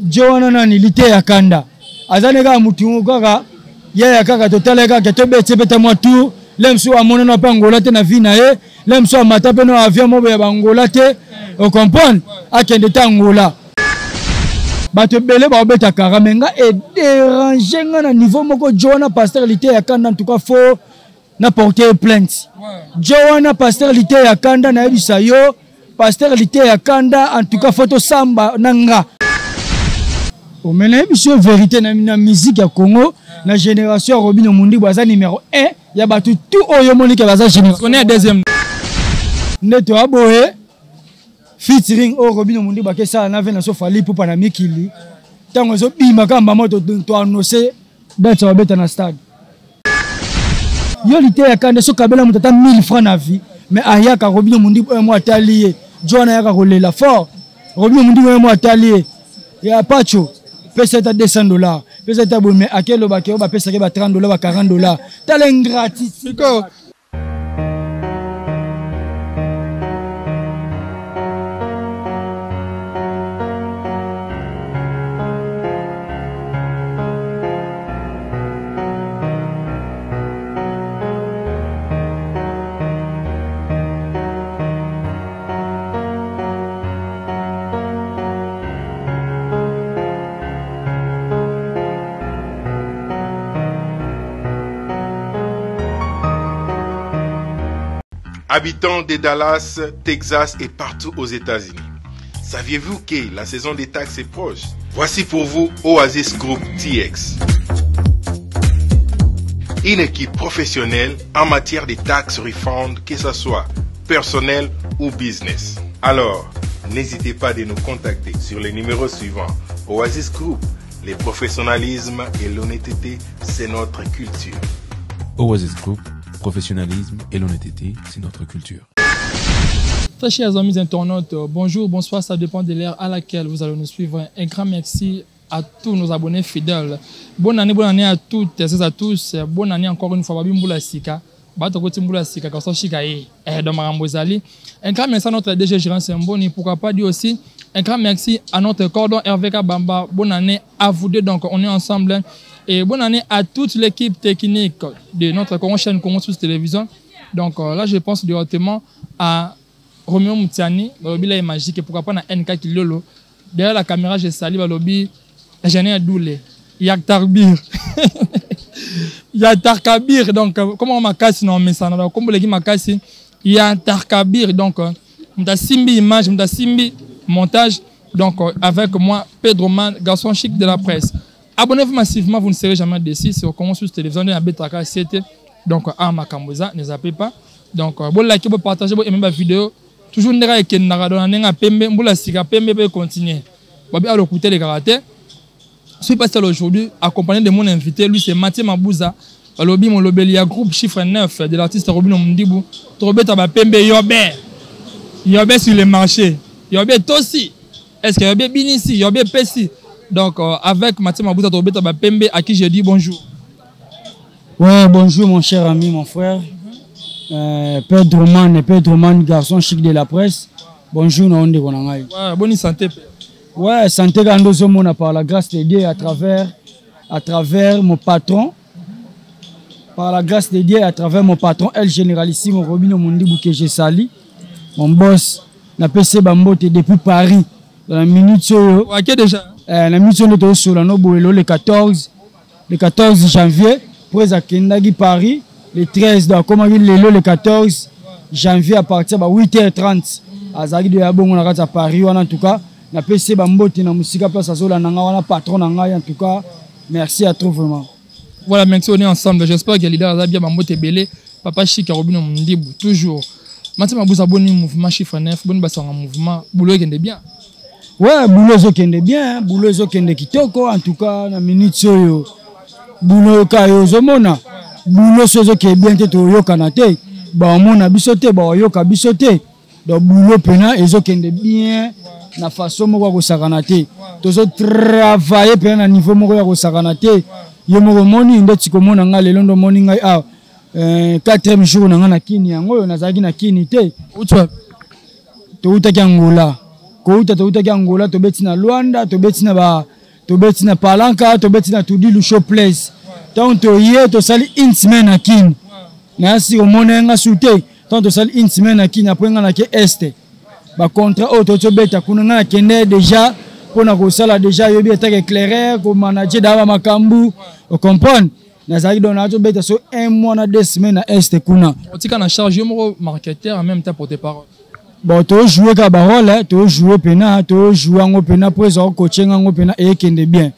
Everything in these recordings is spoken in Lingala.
Jo wana nani liteya kanda aza ne kaka mutu kaka yaya kaka totala kaka tobeti mpe ta mwa tour le mosusu amonana mpe angola te na vie na ye, le mosusu amata mpe na avion moko ya bangola te, ocomprendre, akende te Angola. Bato ebele baobeta kara me nga ederange nga na niveau moko. Jo wana pasteur liteya kanda, en tout cas faut na porter plainte. Jo wana pasteur liteya kanda, nayebisa yo, pasteur liteya kanda, en tout cas faut tosamba na nga. Mais nayebi yo vérité, na musique ya Congo, na génération ya Robino Mundibu, aza numéro 1 ya bato tout oyo omonike baza génération. On est deuxième. Nde toya boye, featuring oyo Robino Mundibu akesala na ve na so Fally Ipupa na mikili, ntango ezobima kaka mbamo toannonce date ya babeta na stade. Yo liteya kanda, so kabela moto ata 1000 francs na vie, mais ayaka Robino Mundibu oyo mo atali ye, jo wana ayaka kolela fort. Robino Mundibu oyo mo atali ye, ya Pacho, pesa ata $200, pesa ata boye, mais akelobaki oyo bapesaki ba $30, ba $40. Tala ingratitude. Habitants de Dallas, Texas et partout aux États-Unis, saviez-vous que la saison des taxes est proche? Voici pour vous Oasis Group TX. Une équipe professionnelle en matière de taxes refund, que ce soit personnel ou business. Alors, n'hésitez pas de nous contacter sur les numéros suivants. Oasis Group, le professionnalisme et l'honnêteté, c'est notre culture. Oasis Group, professionnalisme et l'honnêteté, c'est notre culture. Très chers amis internautes, bonjour, bonsoir, ça dépend de l'heure à laquelle vous allez nous suivre. Un grand merci à tous nos abonnés fidèles. Bonne année à toutes et à tous. Bonne année encore une fois, Babi Mbula Sika. Bato koti Mbula Sika, kaso shika ye. Eh, dans Marambo Zali. Un grand merci à notre DG Gérard Semboni. Pourquoi pas dire aussi un grand merci à notre cordon Hervé Bamba. Bonne année à vous deux. Donc, on est ensemble. Et bonne année à toute l'équipe technique de notre Congo chaîne Congo Source Télévision. Donc là, je pense directement à Romeo Moutiani, Balobi là est magique, et pourquoi pas na NK Kilolo. Derrière la caméra, je salue Balobi, Jeanne Doulé, Yaktar Bir. Yaktar Kabir, donc comment on m'a cassé, non, mais ça, non, comme les m'a cassé, Yaktar Kabir, donc m'ta simbi image, m'ta simbi montage, donc avec moi, Pedro Man, garçon chic de la presse. Abonnez-vous massivement, vous ne serez jamais déçus sur Congo Source Télévision, de la Betaka CT. Donc, à Makamboza, ne zappez pas. Donc, bon, likez, bon, partagez, bon, aimez ma vidéo. Toujours, n'era et Kenara, dans la Pembe, Mboula Sika, Pembe, peut continuer. Babi, alors, écoutez les caractères. Je suis passé aujourd'hui, accompagné de mon invité, lui, c'est Mathieu Mabouza. Balobi, mon lobelia groupe, chiffre 9 de l'artiste Robino Mundibu. Trobeta, ba Pembe, Yobe. Yobe sur le marché. Yobe Tossi. Est-ce que Yobe Binissi, Yobe Pessi? Donc, avec Mathieu Mabouza, Trobeta, ba Pembe, à qui je dis bonjour. Ouais, bonjour mon cher ami, mon frère. Pedro Man, Pedro Man, garçon chic de la presse. Bonjour, Naonde Konangai. Ouais, bonne santé. Ouais, santé Gandozo Mona par la grâce de Dieu à travers mon patron. Par la grâce de Dieu à travers mon patron El Généralissimo Robino Mundibu que je salue. Mon boss, na PC Bambote depuis Paris. Dans la minute oyo. Ouais, ok déjà. Na minute oyo to sola no boelo le 14, le 14 janvier, pour akendaki Paris le 13, donc comment il lelo le 14 janvier à partir de huit heures trente. Azaki de ya bongo na kati ya Paris wana, en tout cas na PC Bambote na musika place azola na nga wana patron na ngai, en tout cas merci à toi vraiment. Voilà, merci, on est ensemble. J'espère que le leader a bien Bambote belé, papa Chic Robino Mundibu toujours. Mathieu Mabouza boni mouvement chiffre 9, boni basanga mouvement, boulot ekende bien. Ouais, boulot ezokende bien, boulot ezokende kitoko, en tout cas na minute oyo boulot ka yo ozomona, boulot so ezokende bien te toyokana te, ba omona biso te, ba oyoka biso te. Donc boulot pena ezokende bien na façon moko ya kosakana te. Tozo travailler pena na niveau moko ya kosakana te. Yo moko moni nde tikomona nga lelo ndo moni ngai awa. 4e jour na nga na Kini yango oyo nazalaki na Kini te. Où tu vas? Toutaki Angola. Kouta toutaki Angola, tobeti na Luanda, tobeti na ba tobeti na Palanka, tobeti na Tudilu Show Place. Ntango toye tosali une semaine na Kin. Nayasi komona ye nga su te. Ntango tosali une semaine na Kin, après nga nake Est. Ba contrat oyo toki tobeta kuna nga nakende déjà mpo na kosala déjà yobi etaka éclaireur, komanager daa ba makambo, ocomprendre. Nazalaki donc nazobeta so un mois na 2 semaines na Est kuna. Otika na charge yo moko marketeur, en même temps porte parole. Bon, tojoue kaka barole, tojoue mpena, tojoue yango mpena po ezala kotie yango mpena eyekende bien.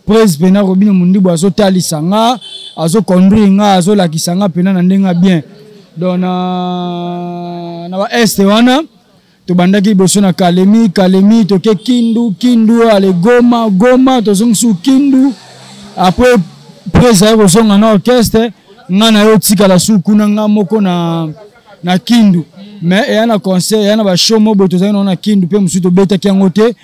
Prese mpena Robino Mundibu azotalisa nga, azoconduire nga, azolakisa nga mpena na ndenge ya bien. Donc na ba Est wana tobandaki liboso na Kalemi, Kalemi toke Kindu, Kindu ale Goma, Goma tozongisi Kindu. Après prese aye kozonga na orchestre, nga na ye otikala su kuna nga moko na Kindu. Mais eya na concert, eya na bashow mo boye tozalaki nango na Kindu mpe mosusu tobetaki yango te.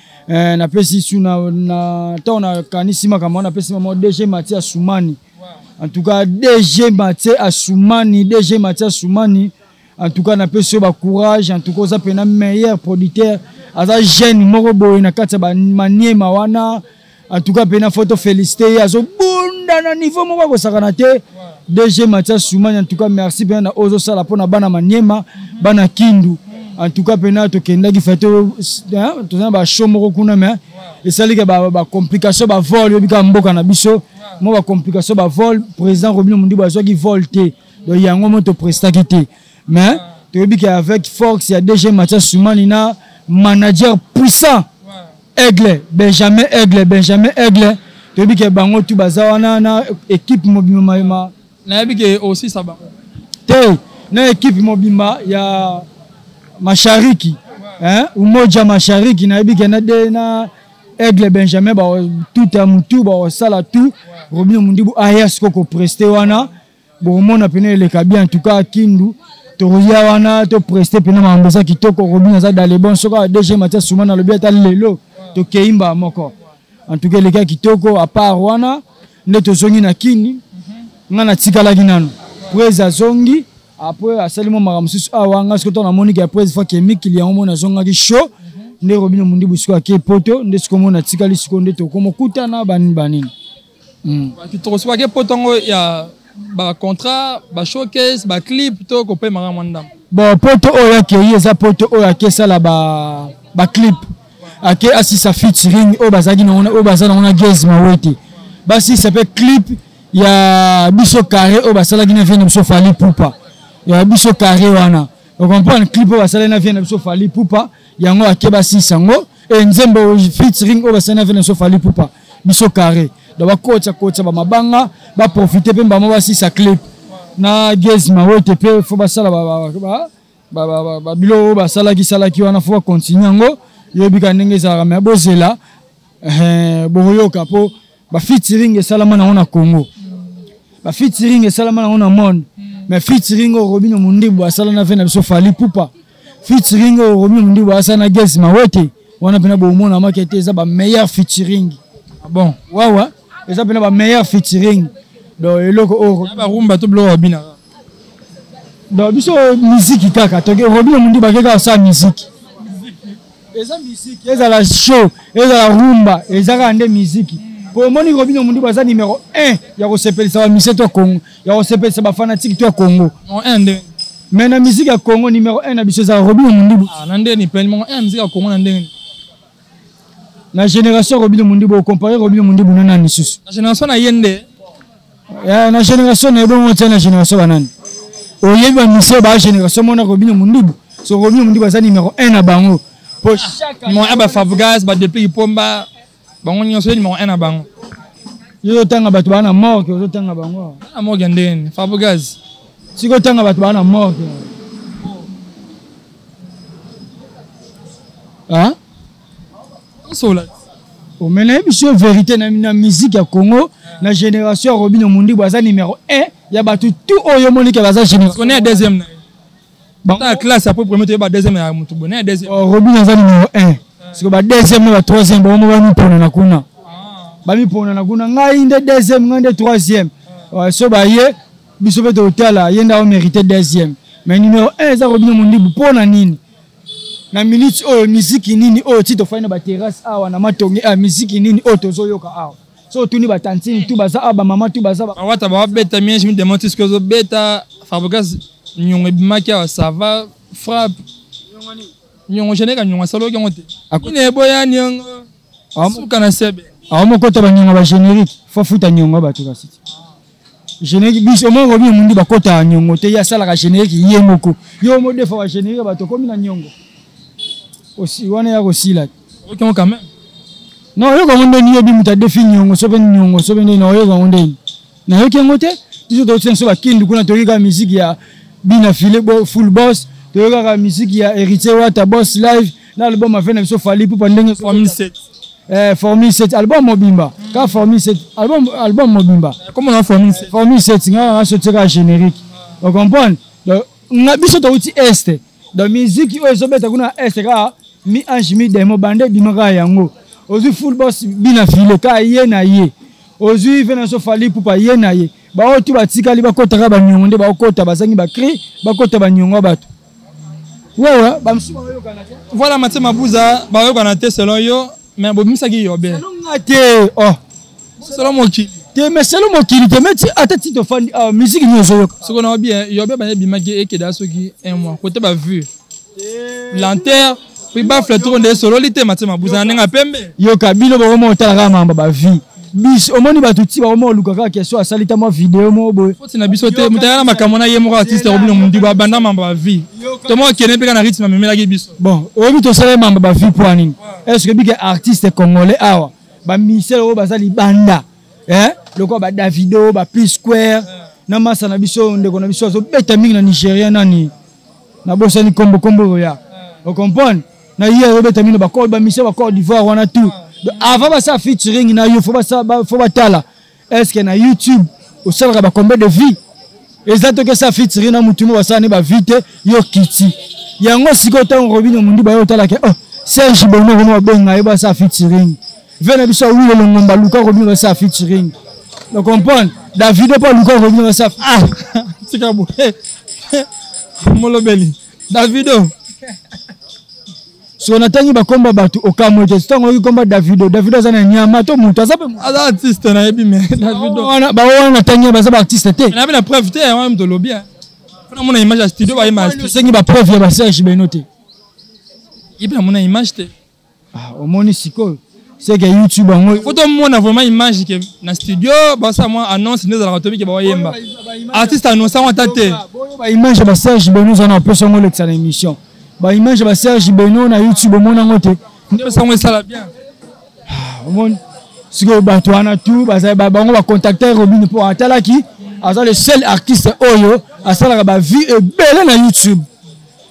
Napesi su na ntango nakanisi makambo wana, napesi mama DG Mathieu Asumani. En tout cas DG Mathieu Asumani, DG Mathieu Asumani, en tout cas napesi yo bacourage. En tout cas oza mpena meilleur producteur, aza jeune moko boye na kati ya bamaniema wana. En tout cas mpena faut tofélicité ye, azobunda na niveau moko akosakana te. DG Mathias Soumani, en tout cas merci mpena na oyo ozosala mpona bana Maniema, bana Kindu. En tout cas mpena tokendaki fa toza na bashow moko kuna, mais esaliki bacomplication, bavol. Oyebi kaka mboka na biso mo bacomplication, bavol. Président Robino Mundibu azwaki vol te, donc yango mo toprestaki te. Mais toyebi ke avec force ya DG Mathias Soumani na manager puissant Aigle Benjamin, Aigle Benjamin, Aigle, toyebi ke bango tu baza wana na équipe mobimba ma Nayebi ke osisa bango. Te, na équipe mobimba ya Mashariki, hein, Umoja Mashariki. Nayebi ke na de na Aigle Benjamin batuta mutu bakosala tout. Robino Mundibu aya siko kopreste wana, bokomona pene eleka bien. En tout cas Kindu tokoya wana topreste pene, makambo eza kitoko. Robino aza dans les bons. Soki DG Mathias Soumani alobi ata lelo tokeyimba moko, en tout cas eleka kitoko. À part wana nde tozongi na Kini. Nga natikalaki nano, prese azongi après asali mwa makambo mosusu awa. Nga sikoyo ntango namoniki ya prese fa ke mikili yango mo nazongaki show nde Robino Mundibu sikoyo ake Poto, nde sikoyo mo natikali sikoyo nde tokomokutana banini banini. Kitoko. Soki ake Poto yango ya bacontrat, bashowcase, baclip to kopemaka mwa ndambo. Bon, Poto oyo akei eza Poto oyo akesala baclip, ake asisa featuring oyo bazalaki nango, oyo baza nango na Gaz Mawete, basisa mpe clip ya Biso Carré oyo basalaki na vie na biso Fally Ipupa. Ya Biso Carré wana, ocomprendre, clip oyo basalaki na vie na biso Fally Ipupa, yango ake basisa yango. E nzembo featuring oyo basalaki na vie na biso Fally Ipupa, Biso Carré. Donc bakotisa kotisa bamabanga, baprofite mpe mbamo basisa clip na Gaz Mawete mpe faut basala babiloko oyo basalaki salaki wana, faut bacontinue yango. Yoyebi kaka ndenge ezalaka, me bozela, bokoyoka mpo bafeaturing esalama nango na Congo, bafeaturing esalama nango na monde. Mais featuring oyo Robino Mundibu asala na ve na biso Fally Ipupa, featuring oyo Robino Mundibu asala na Gaz Mawete wana mpena bomona maki ete eza bameilleur featuring. Ah bon? Wawa, eza mpena bameilleur featuring. Donc eloko oyo barumba to biloko babinaka. Donc biso miziki kaka toke. Robino Mundibu ake kaka kosala miziki, eza miziki, ezala show, ezala rumba, eza kaka nde miziki. Po omoni Robino Mundibu aza numéro 1 ya kosepelisa bamusicien to ya Congo, ya kosepelisa bafanatike to ya Congo. Numéro 1 nde? Mais na miziki ya Congo, numéro 1 na biso ezala Robino Mundibu. Ah, na ndeni pe numéro 1 miziki ya Congo na ndenge? Na génération Robino Mundibu, ocompare Robino Mundibu na nani lisusu? Na génération na ye nde. Na génération na ye bongo tia na génération banani oyebi bamusicien ba génération mona Robino Mundibu. So Robino Mundibu aza numéro 1 na bango po numéro 1, baFabregas, baDeplick Pomba, bango nyonso ye numéro 1 na bango. Yo ozotanga bato baa na morgue, ozotanga bango. Na morgue ya ndeni? Fabregas. Sikoy otanga bato baa na morgue. Ah? Osola. Mais nayebi biso vérité na musique ya Congo, na génération ya Robino Mundibu aza numéro 1 ya bato tout oyo omoniki baza génération. On est deuxième na ye classe, après premier toyeba deuxième ya motu boye na deuxième. Oh, Robino aza numéro 1. Siko ba deuxième na ba troisième, bango bamipona na kuna, bamipona na kuna, ngai nde deuxième, ngai nde troisième. So baye biso mpe totala ye nde aomérite deuxième, mais numéro 1 eza Robino Mundibu. Mpo na nini? Na minute oyo, miziki nini oyo ti tofandi na baterrasse awa na Matonge awa, miziki nini oyo tozoyoka awa? So otuni batantine tu baza awa, bamama tu baza. Bawata bawabeta mienge mi demon tiske ozobeta Fabregas nyongo ebimaki awa, ça va frappe nyongo geneka nyongo asaloki yango te nini eboya nyongo suka na sebe. Aomokota banyongo bagénérique, fo futa nyongo bato, kasi générique biso omoko bino mundi bakota nyongo te. Ye asalaka générique ye moko, yo modefa ba générique, bato okomi na nyongo wana ya kosila. Oyoki yango quand même? Non, oyoka yango ndeni? Yebi moto adefi nyongo so mpe nyongo so mpe ndeni, oyoka yango ndeni? Nayoki yango te. Biso totia biso bakindu kuna, toyoki kaka musique ya Bina File Full Boss, toyoki kaka musique ya Héritier Wata Boss Live na album ave na biso Fally Ipupa ndenge Formule 7. Formule 7, album mobimba ka Formule 7, album mobimba. Comment on a Formule 7? Formule 7 nga nga so tika générique, o comprendre? Donc nga biso touti est, donc musique oyo ezobeta kuna est kaka mi ange mi demo bande ebimaka yango. Ozwi Full Boss, Bina File ka ye na ye, ozwi ve na so Fally Ipupa ye na ye, baoyo tu batikali bakotaka baniongo nde baokota, bazangi bacri, bakota baniongo ya bato wewe, bamosusu baoyokana te. Voilà, Mathieu Mabuza, bayokana te selon yo, mais bobimisaki yo bien. Selon nga te, oh. Selon mokili. Te, mais selon mokili te, mais ata ti tofandi awa, musique nini ozoyoka? Soki na bien yo bien bande ebimaki ekeda soki un mois kote bavue lenteur, puis bafle toko nde esololi te. Mathieu Mabuza na ndenge ya pembe. Yoka, bino bokoma otala kaka makambo bavie, biso omoni bato ti bakoma oluka kaka question, asali ta mwa video moko boye. Foti na biso te, moto aya na makambo na ye moko. Artiste Robino Mundibu abanda mambo ya vie, tomo akende mpe kaka na rythme amemelaki biso. Bon, oyebi tosala mambo bavie mpo ya nini? Est ce que bike artiste congolais awa, bamisele oyo baza libanda, lokola baDavido, baP Square na masa na biso, ndeko na biso azobeta mingi na Nigérien, nani, nabosani kombo, kombo oyo ocomprendre na ye, azobeta mingi na bamise baCôte d'Ivoire wana tout. Avant basala featuring na yo, fo batala est ce que na YouTube osalaka ba combien de vues. Eza toki osala featuring na mutu mo basala ne bavue te, yo kiti yango. Sikoyo ntango Robino Mundibu baye otalaka, oh, Serge Bono komo babenga ye basala featuring ve na biso, Awilo Longomba luka Robino basala featuring, donc comprendre Davido mpo aluka Robino basala. Ah, tika boye, molobeli Davido. So natangi bakomba bato, okamwe te ntango oyoki komba Davido. Davido aza na nyama to moto aza mpe? Aza artiste, nayebi, mais Davido Bao wana natangi baza baartiste te. Nayebi na preuve te, wana moto olobi mpona mona image ya studio bayema. Osengi bapreuve ya baSerge Beno te. Ye mpe namona image te. Ah, omoni sikoyo seke YouTube yango. Faut tomona vraiment image ke na studio basala mwa annonce nde ezalaka, toyebi ke baoyemba, artiste annonce yango ata te. Baimage ya baSerge Beno oza na opesa yango, olekisa na émission baimage ya baSerge Beno na YouTube, omona yango te? Pesa yango, esala bien. Omoni sikoyo bato wana tu bango bacontacter Robino mpo atalaki aza le seul artiste oyo asalaka bavue ebele na YouTube,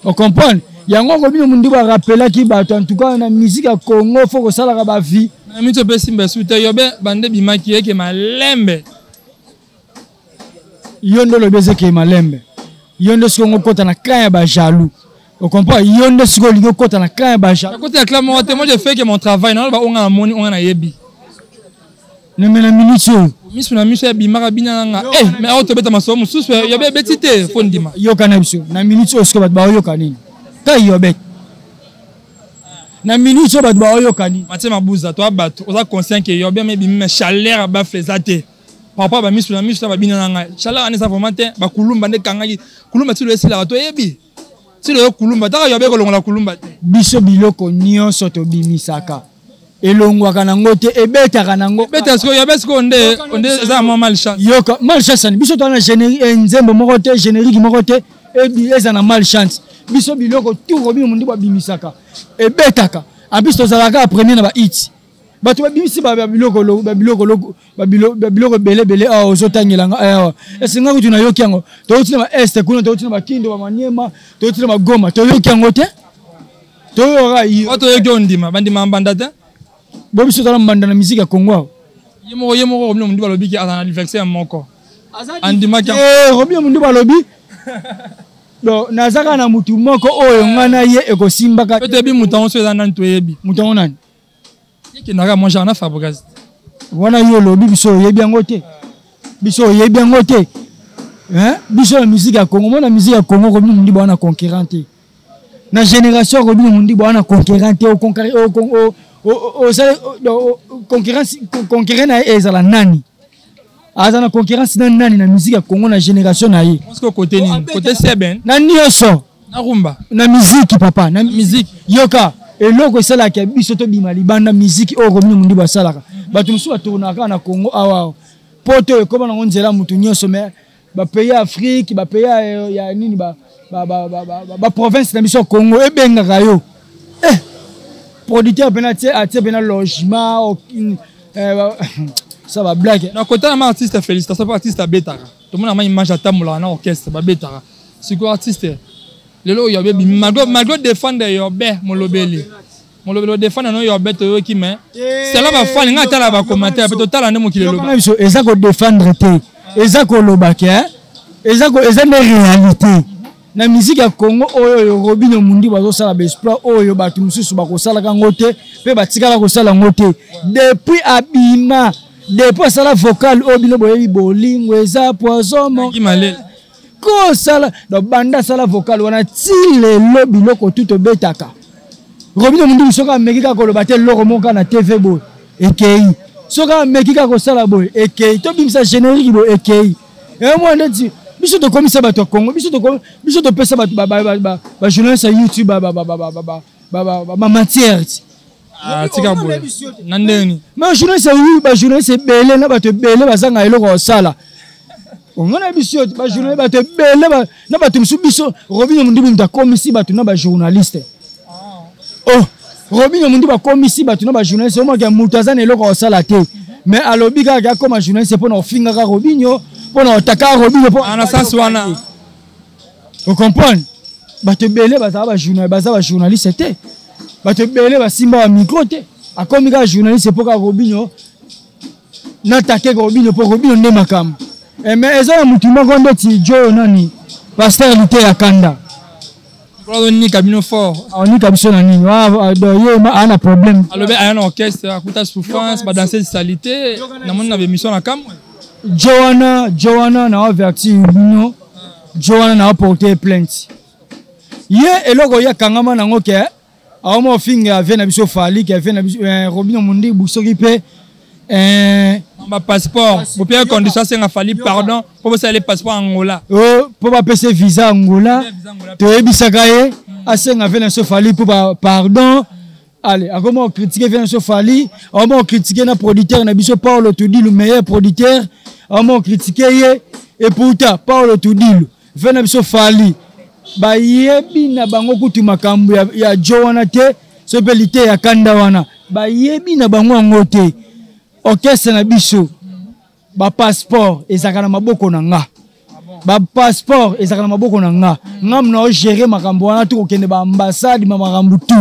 ocomprendre yango? Robino Mundibu arapelaki bato, en tout cas na musique ya Congo fo kosalaka bavue. Na miti opesi mbesu te, yobe bande bimaki eke malembe. Yo nde olobi ezeke malembe, yo nde sikoyo okota na camp ya bajaloux, ocomprend? Yo nde sikoyo olingi okota na camp ya bajaloux. Nakoti ya clan moko te, moi je fais que mon travail, naloba onga namoni, onga nayebi. Neme na minute oyo. Miso na miso ebimaka bina nanga, eh, mais awa tobeta masolo mosusu, yobe ebeti te, fo ndima. Yoka na biso, na minute oyo sikoyo bato baoyoka nini? Ka yobe na minute oyo bato baoyoka nini? Mathieu Mabuza, toa bato oza conscient ke yobe ma ebimi, mais chaleur abafle eza te par rapport bamiso na miso na babina na ngai. Chaleur wana eza vraiment te, bakulumba nde ekangaki kulumba ti lo esilaka, toyebi ti loyo kulumba taka yobe kolongola kulumba te. Biso biloko nyonso tobimisaka elongwaka nango te, ebetaka nango. Ebeta sikoyo yobe, sikoyo nde eza ya mwa malchance. Yoka, malchance ani? Biso toza na générique, nzembo moko te, générique moko te eza na malchance. Biso biloko tout Robino Mundibu abimisaka ebetaka. En plus tozalaka premier na bahit, bato babimisi babiloko ebele ebele awa ozotangelanga awa. Ese nga kutu nayoki yango? Touti na baest kuna, touti na Bakindo, Bamaniema, touti na Bagoma, toyoki yango te, toyoka. Yo toyoki, ondima bandima mbanda te. Bo biso tala mbanda na musique ya Congo awa. Ye moko Robino Mundibu alobiki aza na adversaire moko, andimaki. Robino Mundibu alobi donc naza kaka na mutu moko oyo ngai na ye ekosimbaka. Pe toyebi moto yango, so eza nani, toyebi. Moto yango nani? Ekendaka mwa genre na Fabregas. Wana yo olobi, biso oyebi yango te, biso oyebi yango te. Biso na musique ya Congo, mona musique ya Congo, Robino Mundibu wana concurrent te. Na génération Robinho Mundibu wana concurrent te, concurrence, concurrent na ye ezala nani? Aza na concurrence na nani na musique ya Congo na génération na ye? Côté nini? Côté seben? Na nyonso. Na rumba? Na musique, papa, na musique. Yoka, eloko esalaka biso tobima libanda, musique oyo Robinho Mundibu asalaka. Bato mosusu batournaka na Congo awa, poto ekóma nango nzela motu nyonso, mais bapays ya Afrique, bapays ya nini, baprovince na biso ya Congo ebengaka yo, eh, producteur mpena atie mpena logement, ça bablague. Na kota na ma artiste, félicitation mpo artiste abetaka, tomona ma image atambolaka na orchestre, babetaka. Sikoyo artiste lelo oyo yobe, malgré défendre yobe, molobeli, molobeli odefendre no yobe, toyoki, mais sala bafani ngai atala bacommentaire mpe totala nde mokili eloba. Biso eza kodefendre te, eza koloba ke eza nde réalité na musique ya Congo. Oyo Robinho Mundibu bazosala baexploit oyo bato mosusu bakosalaka yango te, mpe batikala kosala yango te depuis abima, depuis asala vocal oyo bino boyebi, "Bolingo eza poison". Kosala, donc banda asala vocal wana ti lelo, biloko tu tobetaka, Robinho Mundibu soki ameki kaka koloba te eloko moko kaka na TV boye, ekei. Soki ameki kaka kosala boye, ekei. Tobimisa générique boye, ekei. Mwa ndeti biso tokomisa bato ya Congo, biso topesa bato, bajournaliste ya YouTube, bamatière ti. Tika boye, na ndeni? Mais journaliste, bajournaliste ebele na bato ebele bazanga eloko kosala. Onga na biso bajournaliste, bato ebele na bato mosusu, biso Robinho Mundibu moto akomisi bato na bajournaliste. Oh, Robinho Mundibu akomisi bato na bajournaliste. Omaka moto aza na eloko kosala te, mais alobi kaka akoma journaliste mpona ofingaka Robinho, mpona otaka Robinho. Na sens wana. Ocomprendre, bato ebele bazala baza bajournaliste te, bato ebele basimba bamicro te, akomi kaka journaliste mpo kaka Robinho natake Robinho, mpo Robinho nde makambo. Mais eza na motu moko ndeti jo nani, pasteur Lite ya Kanda. Onika bino fort. Onika biso na nini? Ye aa na problème. Alobi aya na orchestre, akuta souffrance, badanse salité, namoni na bémission na kamwe. Jo wana, jo wana na avertir bino, jo wana na aporter plainte. Ye eloko ye akangama nango ke aoma ofinga ave na biso Fally, ke ave na biso Robinho Mundibu, soki mpe Bapasseport bopia condition, asenga Fally pardon mpo bosala passeport Angola. Mpo bapesa visa Angola. Toyebisaka ye asenga ave na biso Fally mpo pardon. Ale akoma ocritiquer vie na biso Fally, akoma ocritiquer na producteur na biso Paulo Tudilu, meilleur producteur, akoma ocritiquer ye. Et pourtant Paulo Tudilu, vie na biso Fally, bayebi na bango kutu makambo ya jo wana te, so mpe lite ya kanda wana bayebi na bango yango te. Orchestre na biso, bapasseport ezalaka na maboko na nga, bapasseport ezalaka na maboko na nga. Nga mna ogérer makambo wana tu, kokende baambassade, ma makambo tu.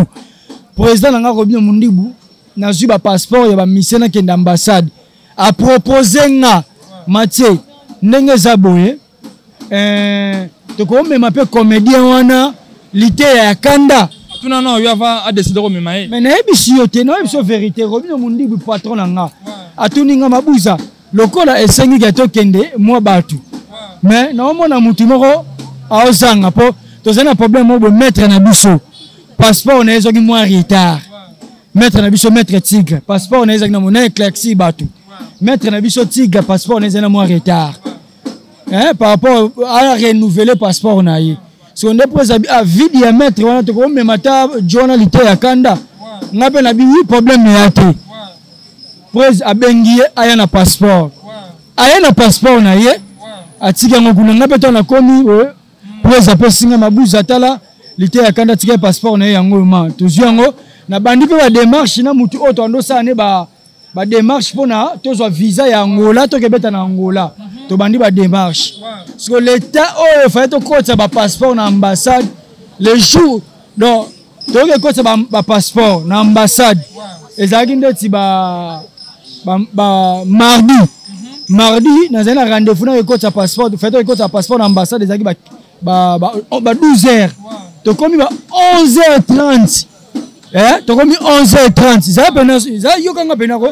Président na nga Robinho Mundibu, nazwi bapasseport ya bamisie, nakende ambassade, apropose nga: "Matie, ndenge eza boye, tokomema mpe comédien wana liteya ya kanda." Tuna na oyo ava adécider komema ye. Mais nayebisi yo te, nayebisi yo vérité. Robinho Mundibu, patron na nga, atuni nga: "Mabuza, lokola esengi ke tokende mwa bato, mais naomona mutu moko aozanga, mpo tozali na problème moko boye, maître na biso, passeport na ye ezwaki mwa retard. Maître na biso, maître Tigre, passeport na ye ezalaki na mona éclairci bato. Maître na biso Tigre, passeport na ye ezali na mwa retard, hein, par rapport à renouveler passeport na ye. So nde mpo ezabi ah, vide ya maître wana, tokomema ta jona lite ya kanda." Nga mpe nabi: "Oui, problème ya te." Prese abengi ye, aya na passeport, aya na passeport na ye, atiki yango kuna. Nga mpe to nakomi, prese apesi nga: "Mabuza, tala, lite ya kanda atika ye passeport na ye, yango ma tozwi yango." Nabandi mpe badémarche na mutu oyo toandosala ne badémarche mpona tozwa visa ya Angola, tokebeta na Angola. Tobandi badémarche. Parce que l'état oyo efallait tokotisa bapasseport na ambassade, le jour donc toyoki ekotisa bapasseport na ambassade ezalaki ndeti ba mardi. Mardi nazali na rendez-vous na ekotisa passeport, fallait tokekotisa passeport na ambassade, ezalaki ba 12 heures. Tokomi ba 11 heures 30, tokomi 11 heures 30, ezala pena, ezala yokanga pena ko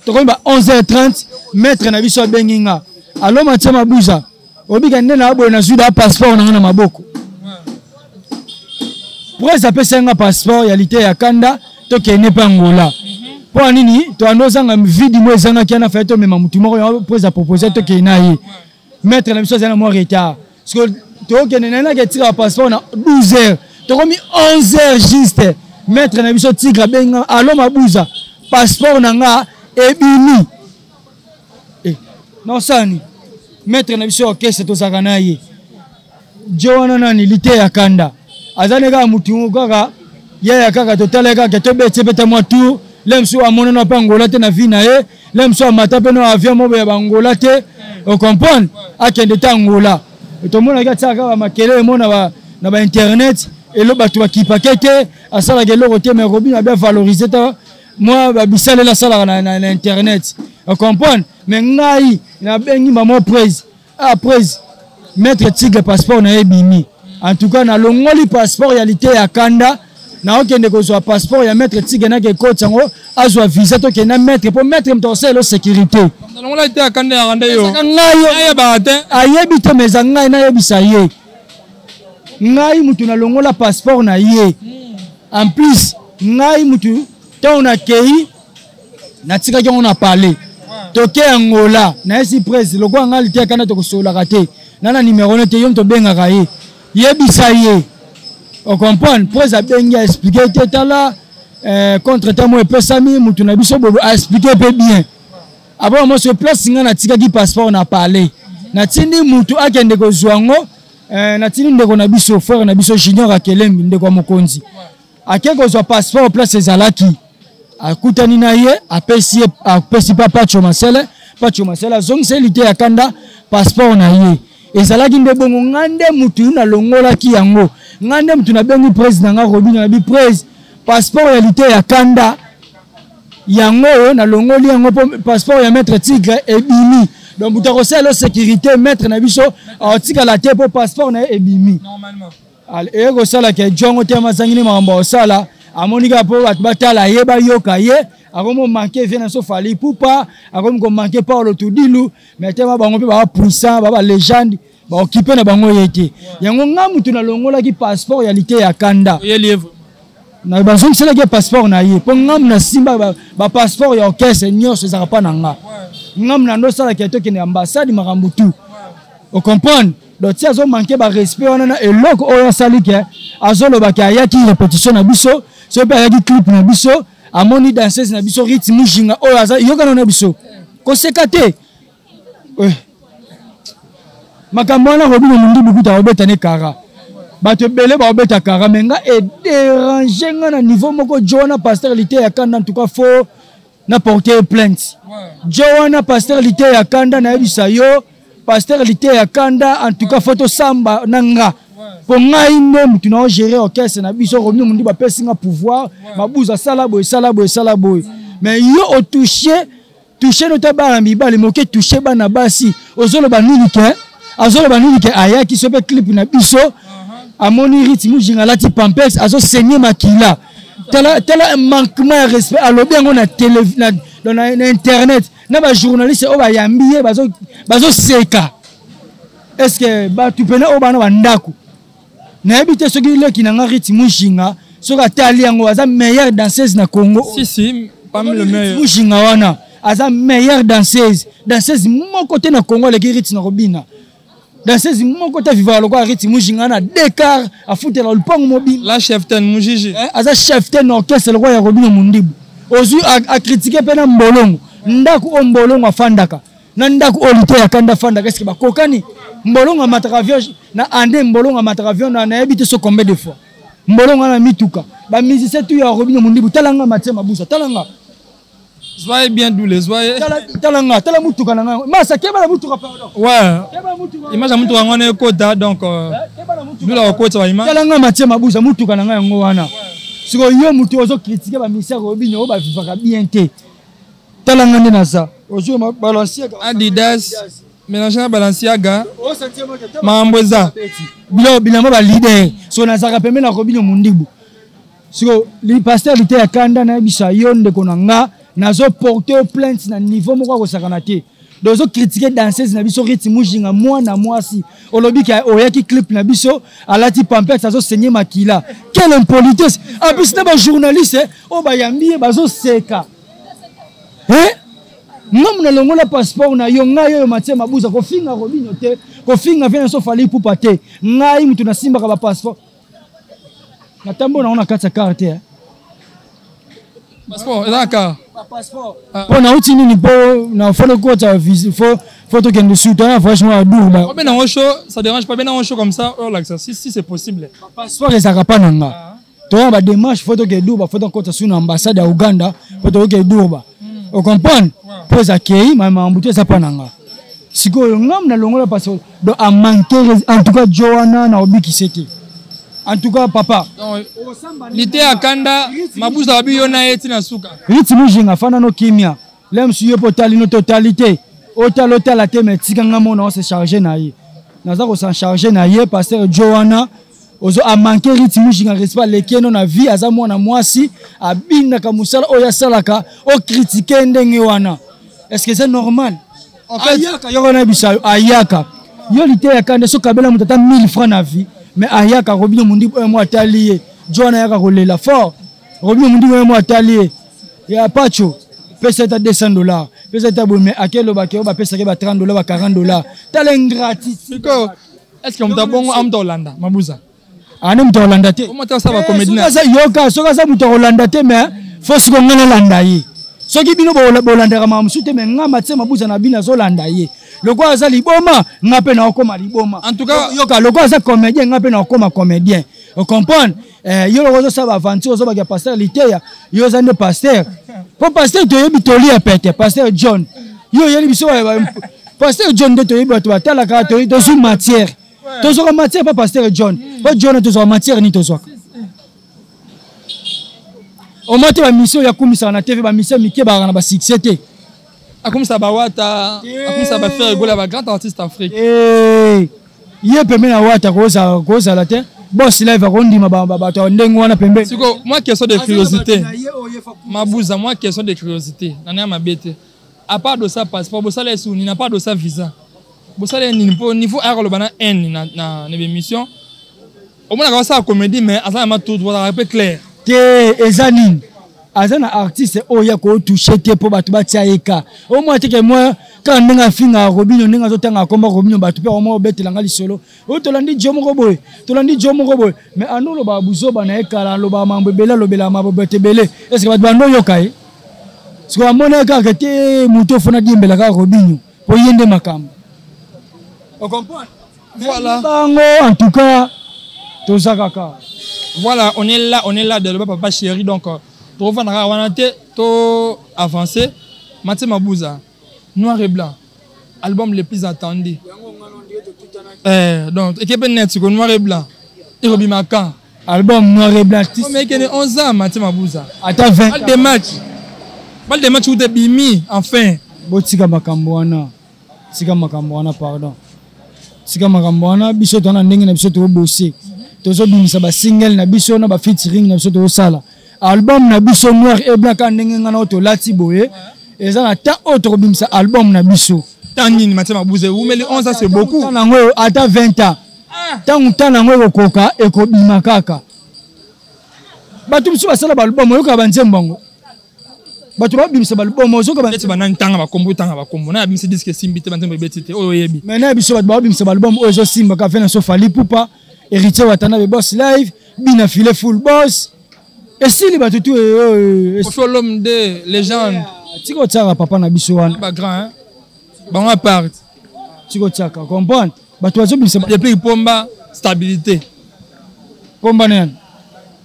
tokomi ba 11 heures 30, maître na biso abengi nga: "Alo, Matia Mabuza, obika nde na boye, nazwi ba passeport na nga na maboko." Presse apesaki nga passeport ya lite ya kanda, tokende mpe Angola. Mpo ya nini? Toyanda ozanga vide mo ezangaki wana, faye tomema motu moko yango. Presse apropose tokende na ye. Maître na biso azali na mwa retard, parce que tokende na ye nake etikaka passeport na 12 heures, tokomi 11 heures juste. Maître na biso Tigre abenga: "Alo Mabuza, passeport na nga ebimi." Eh, naosala maître na biso orchestre tozalaka na ye jo wana nani, lite ya kanda aza ne kaka mutu kaka yaya kaka totala kaka tobeti mpe ta mwa tour. Le mosusu amonana mpe Angola te na vie na ye, le mosusu amata mpe na avion moko ya bangola te, ocomprendre, akende te Angola. Tomonaki atiaka kaka makelele mo na bainternet, elo bato bakipake te, asalaka eloko te. Mais Robin abia valoriser ta mwa bisaleli asalaka na internet, ocomprendre. Mais ngai nabengi mama Prese: "Ah Prese, maître Tigre passeport na ye ebimi. En tout cas nalongoli passeport ya lite ya kanda, naokende kozwa passeport ya maître Tigre, nake ekoti yango, azwa visa, tokende na maître, mpo maître moto akosalela sécurité." Nalongola te akanda yaka nde yo. Ngai ayebaka te. Ayebi te, mais eza ngai nayebisa ye, ngai mutu nalongola passeport na ye. En plus ngai mutu ntango nakei natikaki yango na palais. Toke Angola, nayesi presse lokola ngai lite akanda tokosololaka te na numero ne te, yo moto obengaka ye, yebisa ye, ocomprendre. Presse abengi, aexpliquer te: "Tala, contre temps mo epesami mutu na biso bobo." Aexpliquer mpe bien. Abona mo sur place ngai natikaki passeport na palais, natindi mutu akende kozwa yango. Natindi ndeko na biso, frère na biso Junior Akelembi, ndeko ya mokonzi, ake kozwa passeport place ezalaki. Akutani na ye, apesi ye, apesi pa Pacho Masele. Pacho Masele azongiseli te ya kanda passeport na ye. Ezalaki nde bongo. Ngai nde mutu nalongolaki yango, ngai nde mutu nabengi président nga Robin, nabi: "Prese, passeport ya lite ya kanda yango oyo, nalongoli yango mpo passeport ya maître Tigre ebimi. Donc moto akosala sécurité maître na biso aotikala te, mpo passeport na ye ebimi." Eye kosalaka ejongo te, mazangi nde makambo akosala. Amoni kaka mpo bato batala ye, bayoka ye. Akomi komanquer vie na biso Fally Ipupa, akomi komanquer Paulo Tudilu, mais tema bango mpe baa puissant, baa balégende, baokipe na bango ye te. Yango nga mutu nalongolaki passeport ya lite ya kanda, bazongiselaki ye passeport na ye, mpo ngamu nasimba bapasseport ya orchestre nyonso ezalaka mpa na nga. Ngamu na ndo osalaka tokende ambassade, makambo tu, ocomprendre. Donc ti azomanquer barespect wana na eloko oyo asali ke azolobaki ayaki répétition na biso, soki mpe ayaki clip na biso, amoni danseuse na biso Rit Mujinga oyo aza yokana na biso, koseka te. Makambo wana Robino Mundibu kuta akobeta ne kara, bato ebele baobeta kara, mais nga edéranger nga na niveau moko. Jo wana pasteur lite ya kanda, en tout cas faut na porter plainte. Jo wana pasteur lite ya kanda, nayebisa yo, pasteur lite ya kanda, en tout cas faut tosamba na nga, mpo ngai nde mutu na ogérer orchestre na biso. Robino Mundibu apesi nga pouvoir: "Mabuza, sala boye, sala boye, sala boye." Mais yo otouche touche nota bana mibali moke, touche bana basi. Ozoloba nini ke azoloba nini ke ayaki so mpe clip na biso, amoni Rit Mujinga alati pampers, azosenye makila. Tala, tala manquement ya respect. Alobi yango na télé, na internet, na bajournaliste oyo bayambi ye bazoseka. Est ce que bato pene oyo bana bandako nayebi te soki leki na nga Rit Mujinga soki atali yango, aza meilleure danseuse na Congo. Si, si, parmi le meilleur. Mujinga wana aza meilleure danseuse. Danseuse moko te na Congo aleki Rit na kobina. Danseuse moko te vivaka lokola Rit Mujinga na Dakar, afutela lupango mobimba. La chef ten Mujiji. Aza chef ten na orchestre lokola ya Robino Mundibu. Ozwi acritiquer mpe na mbolongo, ndako oyo mbolongo afandaka na ndako oyo lite ya kanda afandaka, eske bakokani? Mbolongo amataka avion na ande, mbolongo amataka avion na nayebi te so combien de fois. Mbolongo wana mituka, bamusicien tu ya Robino Mundibu. Tala nga Matie Mabusa, tala nga. Soyez bien doulé, soyez. Tala nga, tala mutuka na nga. Masa, keba na mutuka, pardon. Ouais. Image ya mutuka yango wana ekota, donc doula kokota ba image. Tala nga Matie Mabusa, mutuka na nga yango wana. Sikoyo yo mutu ozocritiquer bamusicien Robino oyo bavivaka bien te. Tala nga nde naza. Ozwi Balenciaga. Adidas mélange na Balenciaga. Makambo eza. Biloko bilamba ba leader. So nazalaka pembeni na Robino Mundibu. Siko li pasteur lite ya kanda, nayebisa yo ndeko na nga, nazoporter plainte na niveau moko akosakana te. Donc ozocritiquer danseuse na biso Riti Mujinga, mwana mwasi, olobi ke oyaki clip na biso alati pampers, azosenye makila. Quelle impolitesse! En plus na bajournaliste oyo bayambi ye bazoseka. Ngamu nalongola passeport na yo. Ngai oyo Matie Mabuza, kofinga Robino te, kofinga vie na so Fally Ipupa te. Ngai mutu nasimbaka bapasseport, natambola nango na kati ya car te. Passeport eza kaka mpo nauti nini, mpo na fo lokota, fo tokende surtout na voyage moko ya Durba. Obe nango chaud, ça dérange pas, benango chaud comme ça, olakisa si si c'est possible. Passeport ezalaka mpa na nga. Toya badémarche, fo tokende Durba, fo tokota su na ambassade ya Uganda mpo tokokende Durba, ocomprendre? Mpo eza kei makambo te, eza mpa na nga. Sikoyo ngamu nalongola passeport, donc amanke. En tout cas jo wana na obikise te, en tout cas papa. Lite ya kanda, Mabuza babi yo na ye ntina suka. Riti Mujinga, fanda no kimia. Le mosu yo mpo otali no te, otali te, otala otala te, mais tika nga mona ose charge na ye. Naza kosan charge na ye. Pasteur jo wana ozo amanke Riti Mujinga respect, aleki eno na vie. Aza mwana mwasi, abinaka mosala oyo asalaka, okritike ndenge wana, est ce que c'est normal? En fait, ayaka yoko na bisa yo, ayaka yo liteya kanda. So kabela moto ata 1000 francs na vie, mais ayaka Robino Mondibu oyo mo atali ye, jo wana ayaka kolela fort. Robino Mondibu oyo mo atali ye ya Pacho, pesa ata 200 dollars, pesa ata boye, mais akelobaki oyo bapesaki ba 30 dollars, ba 40 dollars. Tala ingratitude. Sikoyo est ce que moto abongo amuta olanda Mabuza? Ane moto akolanda te. Omo osala bacomédie. Yoka, soki aza moto akolanda te, mais fo siko nga nalanda ye. Soki bino bolandaka makambo mosusu te, mais nga Matie Mabuza na bino azolanda ye. Lokola aza liboma, nga mpe naokóma liboma. En tout cas, yoka, lokola aza comédien, nga mpe naokóma comédien, ocomprendre? Yo loko ozosala baaventure, ozobaka pasteur Liteya, yo oza nde pasteur mpo pasteur toyebi toli ya pete. Pasteur John, yo oyeli biso pasteur John nde toyebi, bato batalaka, tozwi matière, tozwaka matière pa pasteur John. Mpo John tozwaka matière nini? Tozwaka omoi te bamission oyo akumisaka na TV, bamission mike bakaka na basuccès te. Akomisa bawata, akomisa baFerre Gola, bagrand artiste Afrique. Ye pembe na Wata kozala te. Boss Live akondima bato ya ndenge wana pembeni? Siko moi, question de curiosité, Mabuza, moi question de curiosité nani ya mabe te. À part de ça passeport, bosala esu nini? À part de ça visa, bosala nini? Mpo niveau aya koloba na haine na bémission, omonaka basala comédie, mais aza na matutu, azalaka mpe clair. Te, eza nini, aza na artiste oyo ya kotouche te mpo bato batia ye ka omwa teke mwa kaka ndenge afingaka Robino, ndenge azotanga akomba Robino, bato mpe omwa obetelanga lisolo oyo. Tolandi jo moko boye, tolandi jo moko boye, mais ando olobaka buzoba na ye kala, alobaka mambo ebele, alobelaka mambo bato ebele. Est-ce bato bando oyoka ye? Sikoyo amoni kaka te moto ofona diembela kaka Robino mpo ye nde makambo, ocomprendre? Voilà. Bango en tout cas toza kaka. Voilà, on est là, on est là de le papa chéri. Donc tofandaka wana te, to avancer. Matie Mabuza, noir et blanc, album le plus attendu. Donc ekepe net siko noir et blanc ekobima quand? Album noir et blanc. Mais ekende 11 ans, Matie Mabuza. Ata 20. Balle de match, balle de match ute bimi enfin. Botika makambo wana, tika makambo wana, pardon, tika makambo wana. Biso toza na ndenge na biso, tobose, tozobimisa basingle na biso na bafeaturing na biso, tozosala album na biso noir et blanc kaka ndenge ngai na oyo tolati boye. Eza na temps oyo tokobimisa album na biso. Temps nini, Matie Mabuza? Ewumeli 11 ans, c'est beaucoup. Nango ata 20 ans, ntango ntango yango ekokoka, ekobima kaka. Bato mosusu basala baalbum, oyokaka banzembo yango, bato babimisa baalbum, ozoka. Neti banani? Tanga bakombo, tanga bakombo. Na abimisi disque esimbi te, banzembo ebeti te, oyo oyebi. Mais na biso bato babimisa baalbum oyo ezosimbaka ve na so Fally Ipupa, Héritier Watanabe, Boss Live, Bina File, Full Boss, esili bato tu. Koffi Olomide, légende. Tika otiaka papa na biso wana. Bagrand bango apart. Tika otiaka, comprendre, bato bazobimisa. Depuis Pomba, stabilité. Pomba na yani?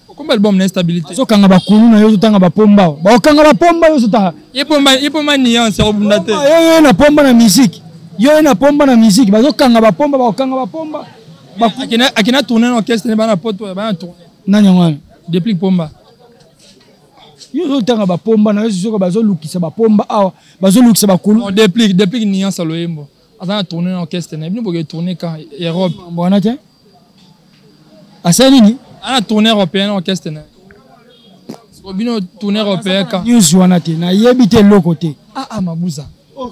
Okomba album na stabilité. Ozokanga bakulu na yo, ozotanga bapomba, bakokanga bapomba, yo ozotanga. Ye Pomba, ye Pomba nuance akobunda te. Yo ye na pomba na musique, yo ye na pomba na musique, bazokanga bapomba, bakokanga bapomba. Akina tourner na orchestre bana poto, bana tourner. Nani yango wana? Depuis Pomba. Yo ozotanga bapomba na yo, soki bazolukisa bapomba awa, bazolukisa bakulu. Déplique nuance aloyembo aza na tourner na orchestre na bino, boke tourner quand Europe? Wana te, asali nini? Ana tourner européen na orchestre na bino, tourner européen quand? News wana te, nayebi te eloko te. Ah ah, Mabuza. Oh.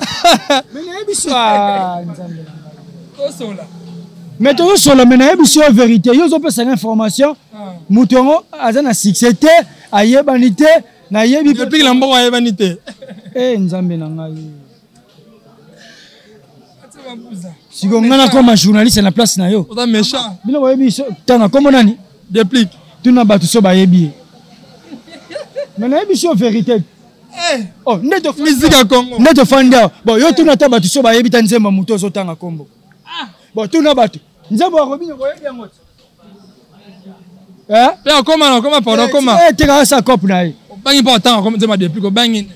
Mais nayebi so ah, nzambe na ngai. Tosola. Mais tozosola, mais nayebi so vérité. Yo ozopesa nga information. Ah. Moto yango aza na succès te, ayebani te, nayebi Depuis la mbongo ayebani te. Eh nzambe na ngai. Sikoyo ngai nakoma journaliste na place na yo. Oza méchant. Bino boyebi so tanga kombo nani? Déplique. Tuna bato so bayebi ye. Mais nayebi so vérité. Eh. Oh, nde to musique ya Congo. Nde tofandi awa. Bon, yo tuna ata bato so bayebi ta nzembo moto ozotanga kombo. Ah. Bon, tuna bato. Nzembo ya Robinho boyebi yango te. Eh? Pe akoma na akoma pardon akoma. Eh, teka asa cop na ye. Obangi mpo atanga akoma nzembo ya Déplique obangi.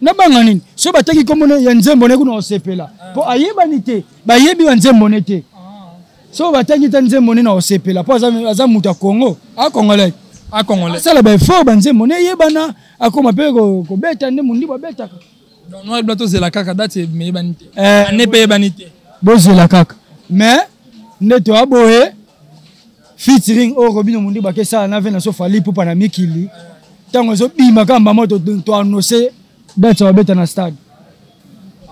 Nabanga nini? So bataki kombo ya nzembo ne kuna osepela. Po ayebani te. Bayebi ba nzembo ne te. So batangi ta nzembo ne na osepela po aza aza moto ya Congo, a congolais. A congolais. Asala ba effort ba nzembo ne yebana akoma pe kobeta nde mundi babetaka. Donc noir blanc tozela kaka date eyebani te. Eh, année pe eyebani te. Bozela kaka. Mais nde to aboye featuring oyo Robinho Mundibu akesala na Vena so Fally Ipupa na mikili. Tango ezobima kaka mbamo to annoncer date ya babeta na stade.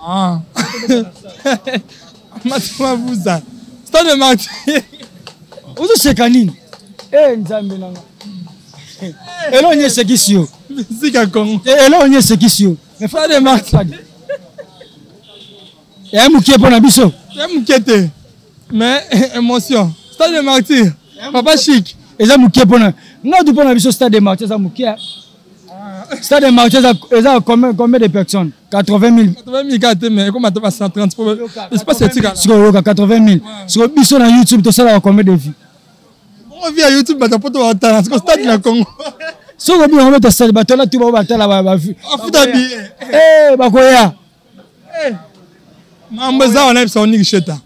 Ah. Matuma Buza. Stade de Martyrs. Ozoseka nini? Eh Nzambe nanga. Eloko nini esekisi yo? Musique ya Congo. Eh, eloko nini esekisi yo? Mais Stade de Martyrs. Ya mokie mpo na biso. Ya mokie te. Mais émotion. Stade de Martyrs. Papa Chic. Eza mokie mpo na nga tu mpo na biso Stade de Martyrs eza mokie. Stade de Martyrs eza combien de personnes? 80 000. 80 000 kaka te mais ekoma ata ba 130 po espace etikala. Sikoyo yoka 80 000. Sikoyo biso na YouTube tosalaka combien de vues? Bongo vie ya YouTube bato poto batala sikoyo stade na Congo. Soki obi yango beta stade bato wana tu bao batala ba vues. Afuta billet. Eh bakoya. Eh. Mambo eza wana yebisa Oniki Sheta.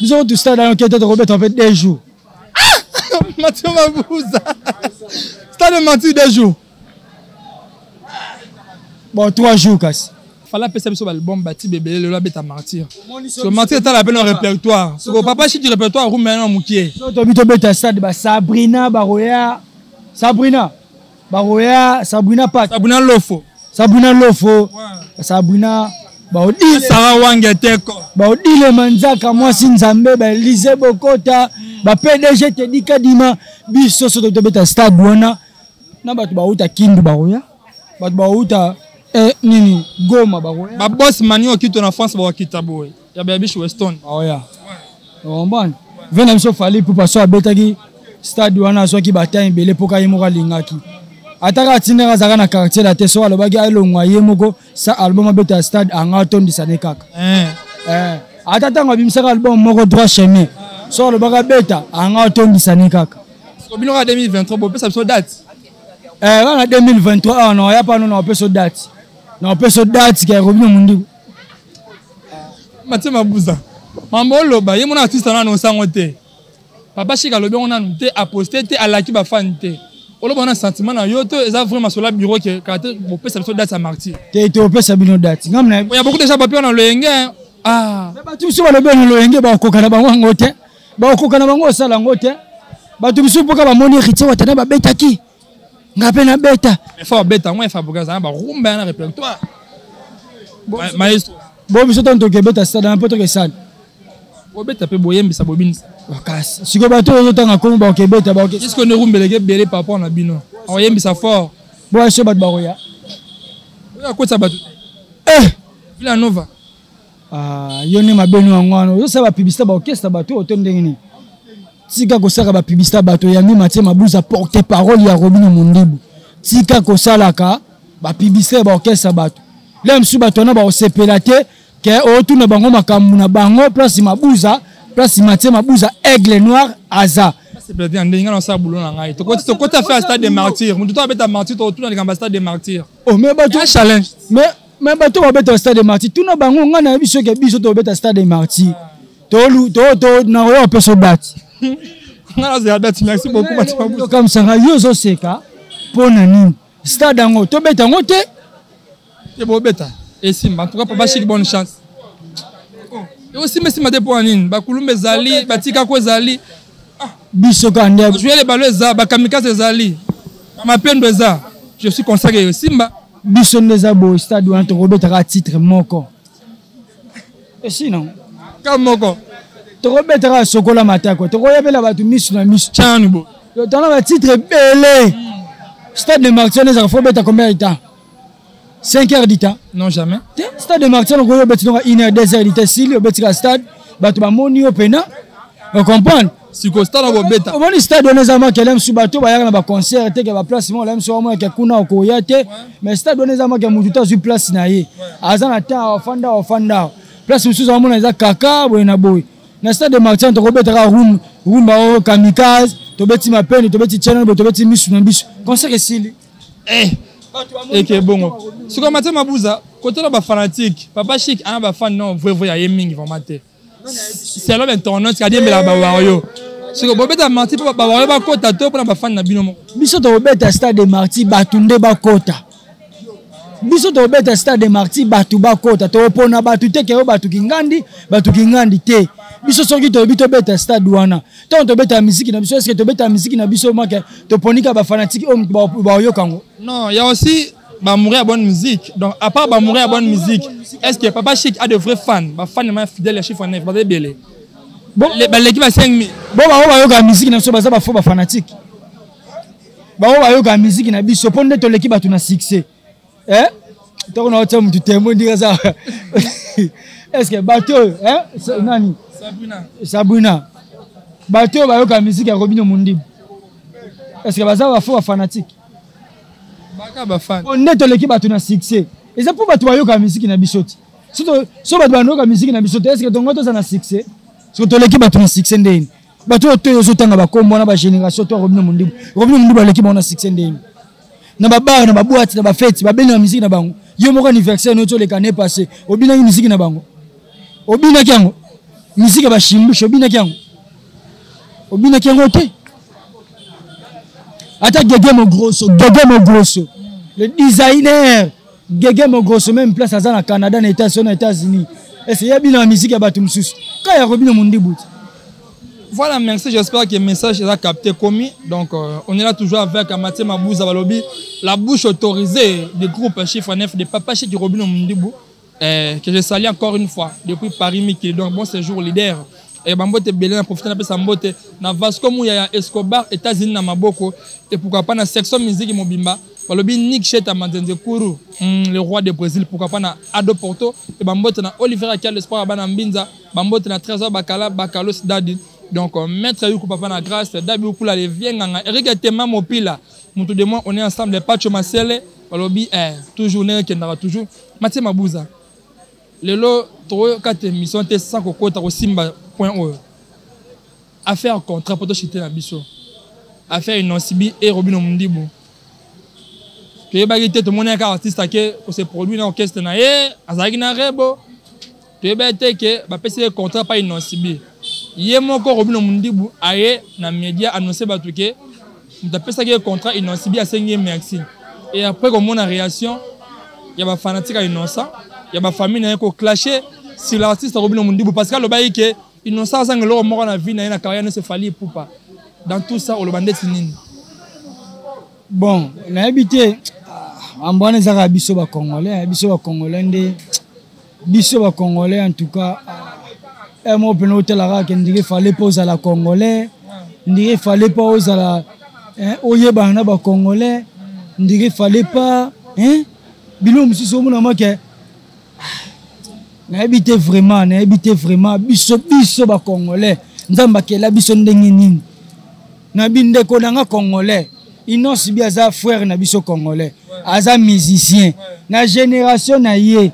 Biso kutu stade yango kete tokobeta mpe 2 jours. Mathieu Mabuza. Stade Martyrs 2 jours. Bon 3 jours kasi. Fallait apesa biso baalbum bati bebele lelo abeta martyr. So martyr etala pe na répertoire. Soko papa shi du répertoire rumela na mukie. So tobi tobeta stade ba Sabrina baroya. Sabrina baroya Sabrina Pat. Sabrina Lofo. Sabrina Lofo. Ouais. Sabrina baodile Sarah Wange Teko. Baodile Manzaka mwasi Nzambe ba Elise Bokota ba PDG Teddy Kadima biso so tobeta stade wana na bato bauta Kindu baroya. Bato bauta eh, nini Goma bakoya. Ba boss Mani Okito na France bakita boye. Ya Babish Weston. Bakoya. Comprendre? Vena biso Fally Ipupa so abetaki stade wana azwaki ba temps ebele mpo ka ye moko alingaki. Ataka atindaka azalaka na quartier la te so alobaki alongwa ye moko sa album abeta stade anga atondisa ne kaka. Eh. Eh. Ata ntango abimisaka album moko droit chemin so alobaka abeta anga atondisa ne kaka. Siko bino kaka 2023 bopesa biso date. Eh, wana 2023 awa na oya pano na opeso date. Na opeso date ke Robinho Mundibu. Mathieu Mabuza. Mambo oloba ye mona artiste nanu osango te. Papa Chic alobi yango nanu te, aposte te, alaki ba fan te. Oloba na sentiment na yo to eza vraiment sur la bureau ke kaka te bopesa biso date ya martyr. Te te opesa bino date. Ngam na Il y a beaucoup de gens bapi na loyenge. Ah. Mais bato biso balobi na loyenge bakoka na bango yango te. Bakoka na bango osala yango te. Bato biso mpoka bamoni Héritier Watanabe babetaki. Nga pe na beta. Mais faut beta moi Fabregas na ba rumba na répertoire. Maestro. Bo biso tanto ke beta stade na poto ke salle. Obeta pe boyembisa bobinisa. Makasi. Siko bato oyo tanga kombo ba ke beta ba ke. Est-ce que ne rumbeleke belé par rapport na bino? Oyembisa fort. Bo so bato bakoya. Oya kotsa bato. Eh! Villa Nova. Ah, yo ne mabeno yango wana ozosala ba publicité ba orchestre bato oyo to ndenge nini? Tika kosala ba publicité bato ya mi Mathieu Mabuza porte parole ya Robinho Mundibu. Tika kosalaka ba publicité ba orchestre bato. Lelo mosusu bato wana bakosepela te ke otuna bango makambo na bango place Mabuza, place Mathieu Mabuza aigle noir aza. Sepela te na ndenge nga nasala boulot na ngai. Tokoti tokoti affaire stade des martyrs. Mutu to abeta martyr to otuna likambo ya stade des martyrs. Oh mais bato Un challenge. Mais mais bato babeta stade des martyrs tuna bango nga na yebi soki biso tobeta stade des martyrs. Tolu to to na oyo apeso date. Nga nazela date. Merci beaucoup Mathieu Mabuza. Comme ça yo ozoseka pona nini? Stade yango tobeta yango te. Te bobeta esimba. En tout cas papa Chic bonne chance. Oh, osimba esimba te pona nini? Bakulumba ezali, batikako ezali. Ah. Biso ka nde jouer les ballons eza, ba kamikaze ezali. Ba mapendo eza. Je suis consacré esimba. Biso nde eza boye, stade wana tokobetaka titre moko esi non ka moko tokobetaka sokola matako, tokoyebela bato miso na miso. Tianu bo tona batitre ebele. Stade de Martyr wana ezaka, fo beta combien de temps? 5 heures du temps? Non, jamais. Te, stade de Martyr okoki obeti nonga 1 heure, 2 heures du temps, esili, obetika stade, bato bamoni yo pena, ocomprendre? Siko stade akobeta. Omoni stade wana eza makele mosusu, bato bayaka na baconcert te, ke baplace moko mosusu omonake kuna okoya te, mais stade wana eza make motu te azwi place na ye, aza na temps, afanda, afanda. Place mosusu amona eza kaka boye na boye. Na stade de Martyr tokobetaka rum rumba o kamikaze, tobeti mapene, tobeti channel boye, tobeti misu na biso, concert esili. Eh, eke bongo sikoyo Mathieu Mabuza, kotala bafanatique Papa Chic ana bafan non vrai vrai ya ye mingi vraiment te, selon bainternet kadiembelaka bawario. Sikoyo bobeta Martyr mpo bawario bakota to mpona bafan na bino moko? Biso tokobeta stade de Martyr, bato nde bakota. Biso tokobeta stade de Martyr, bato bakota. Tokopona bato te keyo bato kingandi, bato kingandi te. Biso soki toyebi tobeta stade wana, ntango tobeta misiki na biso, eske tobeta misiki na biso make toponika bafanatike oyo baoyoka yango? Non, il y a aussi bamoureux ya bonne musique. Donc à part bamoureux ya bonne musique, est ce que Papa Chic a de vrais fans, bafan ma fidèle ya chiffre 9 baza ebele? Baleki ba 5000. Bo bango bayoka misiki na biso, baza bafaux bafanatike. Bango bayoka misiki na biso mpo nde toleki bato na succès. Eh, ntango na otia motu témoin ndika aza, est ce que bato oyo nani, Sabrina, bato oyo bayoka misiki ya Robino Mondibu, est ce que baza bafaux bafanatike? Nde toleki bato na succès eza mpo bato bayoka misiki na biso te. So bato bayoka misiki na biso te, est ce que tongo toza na succès? Soki toleki bato na succès ndeni, bato oyo toyo ozotanga bakombo wana, bagénération to Robino Mondibu, Robino Mondibu aleki bango na succès ndeni? Na babar, na baboite, na bafete, babeni na misiki na bango. Yo moko anniversaire noti oleka ne passé, obinaki misiki na bango, obinaki yango, misiki ya bashimbushe, obinaki yango, obinaki yango te. Ata Gege Mogroso, Gege Mogroso le designer, Gege Mogroso, même place aza na Canada, na États, na États-Unis, ese yebi na misiki ya bato mosusu ka ya Robino Mondibu te. Voilà, merci. J'espère que le message est capté commis. Donc, on est là toujours avec Mathieu Mabouza Balobi, la bouche autorisée du groupe Chiffre 9 de Papa Chic Robino Mundibu, que je salue encore une fois depuis Paris Miki. Donc, bon séjour, leader. Et bambote belé na profiter na pesa mbote na Vasco Mouya Escobar États-Unis na maboko, et pourquoi pas na section musique mobimba balobi Nick Cheta Manzenze Kuru, le roi de Brésil, pourquoi pas na Ado Porto, et bambote na Oliver Akia l'espoir bana Mbinza, bambote na Trésor Bakala Bakalos Dadi. Donc maître Yuku papa na grâce Dabi Ukula les vienganga Eric Tema Mopila mutu de moi, on est ensemble les Pacho Masele balobi, toujours ne kendaka toujours. Mathieu Mabuza, lelo toyoka te émission te sans kokota kosimba point oyo affaire contrat po toshite na biso affaire Innoss'B et Robino Mundibu. Toyebaki te, tomonaki kaka artiste ake kose produit na orchestre na ye, azalaki na rebo. Toyebaki te ke bapesi ye contrat pa Innoss'B. Ye moko Robino Mundibu aye na média annonce bato ke moto apesaki ye contrat Innoss'B, asengi ye merci. Et après komona réaction ya bafanatique ya Innocent, ya bafamille na ye koclashe sur l'artiste Robino Mundibu, parce que alobaki ke Innocent azanga eloko moko na vie na ye, na carrière nyonso, Fally Ipupa. Dans tout ça oloba ndeti nini? Bon, nayebi te, mambo wana ezaka biso bacongolais, biso bacongolais nde, biso bacongolais en tout cas. Mo mpena otalaka ke ndenge fale mpo ozala congolais, ndenge fale mpo ozala oyebana na bacongolais, ndenge fale pa biloko mosusu omona make. Nayebi te vraiment, nayebi te vraiment. Biso bacongolais, Nzambe akela biso ndenge nini? Na bindeko na nga congolais, Innoss'B aza frère na biso congolais, aza musicien na génération na ye,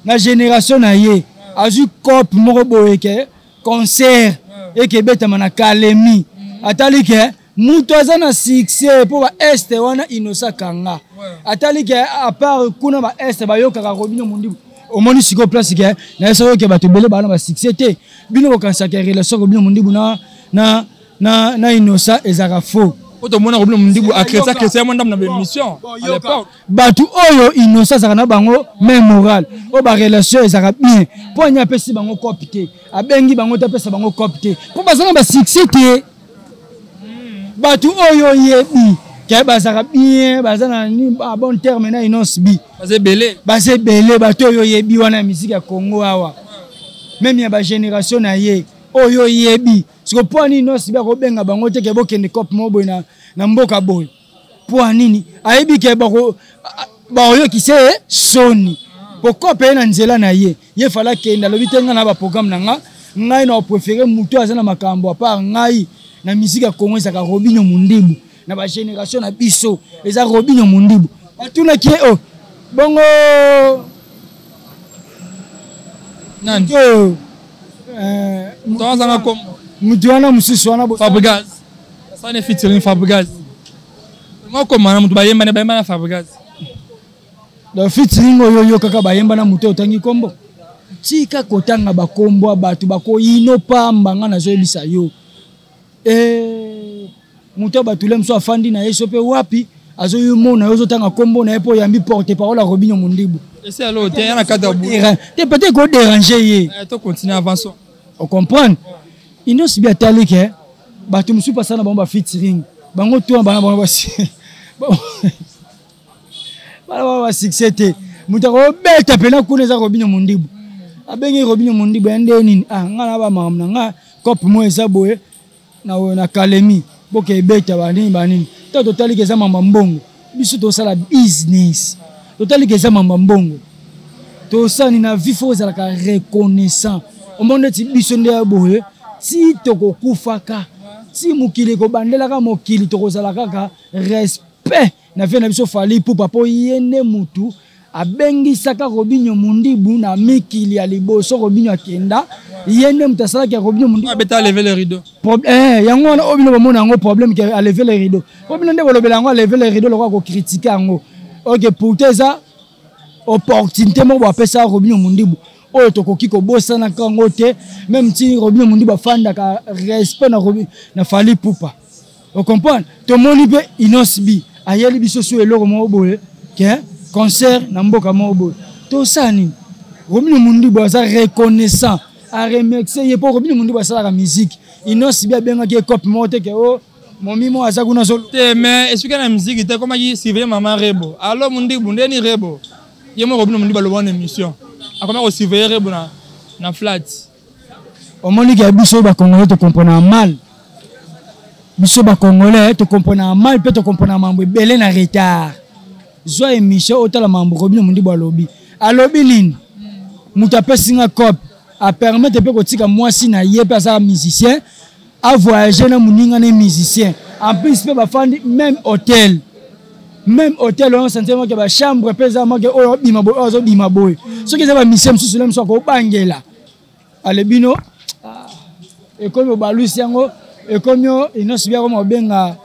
na génération na ye azwi cope moko boye ke concert eke ebetama na Kalemi. Atali ke moto aza na succès mpo ba este wana Innocent kanga, atali ke à part kuna ba este bayokaka Robino Mondibu. Omoni sikoyo place ke nayesaki oke bato ebele baa na basuccès te. Bino bokanisaka relation Robino Mondibu na Innocent ezalaka faux. Po tomona Robino Mondibu akretsa kretsa ya mwa ndambo na baémission à l'époque. Bato oyo Innocent azalaka na bango même moral, oyo barelation ezalaka bien, mpo ani apesi bango cope te, abengi bango te, apesa bango cope te mpo baza na basuccès te. Bato oyo oyebi Ke bazalaka bien, baza na ni a bon terme na Innoss'B. Baza ebele. Baza ebele bato oyo oyebi wana ya musique ya Congo awa. Même ya ba génération na ye oyo oyebi. Siko mpo nini Innoss'B akobenga bango te ke bokende cope moko boye na, na mboka boye? Mpo nini? Ayebi ke bako bakoyokisa ye soni. Po cope ye na nzela na ye. Ye fala kende alobi te ngai na ba programme na nga, ngai na préféré moto aza na makambo à part ngai na musique ya Congo ezaka Robinho Mundibu. Na ba génération na biso eza Robinho Mundibu. Batunaki ye oh bongo nani oyo tozanga kombo mutu wana mosusu wana Fabregas asani featuring Fabregas ngokoma na mutu bayemba ne bayemba na Fabregas. Donc featuring oyo yo kaka bayemba na mutu otangi kombo. Tika kotanga bakombo ya bato bakoyino pamba nga nazoyebisa yo. Moto ya bato le mosusu afandi na ye so pe wapi azoyomona yo ozotanga kombo na ye po oyambi porte parole ya Robinho Mundibu. Ese alo te ya na kati ya boulot. Te peut-être ko déranger ye. To continuer avançons. On comprend? Innoss'B atali ke bato mosusu basala na bango ba featuring. Bango to bana bango basi. Bana bango ba succès te. Moto akobeta pena kuna eza Robinho Mundibu. Abengi Robinho Mundibu ya nde nini? Ah, nga na ba makambo na nga cope mo eza boye na oyo na Kalemi boke ebeta ba nini ba nini. Tango totali ke eza mamba mbongo. Biso tosala business. Totali ke eza mamba mbongo. Tosani na vie faut ozalaka reconnaissant. Omoni neti biso nde ya boye ti tokokufaka ti mokili ekobandelaka mokili tokozala kaka respect na vie na biso Fally Ipupa po ye nde mutu abengisaka Robinho Mundibu na mikili ya liboso. Robinho akenda ye nde mutu asalaki ya Robinho Mundibu. Abeta lever le rideau. Yango wana oyo bino bomona yango problème ke a lever le rideau. Po bino nde bolobela yango a lever le rideau lokola ko critiquer yango. Ok, pourtant eza opportunité moko bapesa Robinho Mundibu oyo tokoki kobosana kango te, même ti Robinho Mundibu afandaka respect na Robinho na Fally Ipupa. Vous comprenez? Tomoni pe Innoss'B ayeli biso so eloko moko boye ke concert na mboka moko boye. Tosala nini? Robinho Mundibu aza reconnaissant, a remercier ye po Robinho Mundibu asalaka musique. Innoss'B abengaki ye cope moko te ke oh momi mo aza kuna zo te, mais esika na musique te komaki surveiller maman Rebo. Allo Mundibu ndeni Rebo. Ye moko Robinho Mundibu aloba na émission. Akomaki ko surveiller Rebo na flat. Omoni ke biso ba Congolais to comprendre mal. Biso ba Congolais to comprendre mal pe to comprendre mambo ebele na retard. Zwa émission otala mambo Robinho Mundibu alobi. Alobi nini? Mutu apesi nga cop a permettre pe kotika mwasi na ye pe aza musicien a voyager na muninga na musicien. En plus pe bafandi même hôtel. Même hôtel on sentir que ba chambre pe za make oyo bima boye, oyo bima boye. Soki eza ba musicien mususu na mususu akobangela. Ale bino, ah, ekomi obalusi yango, ekomi o, Innoss'B akoma kobenga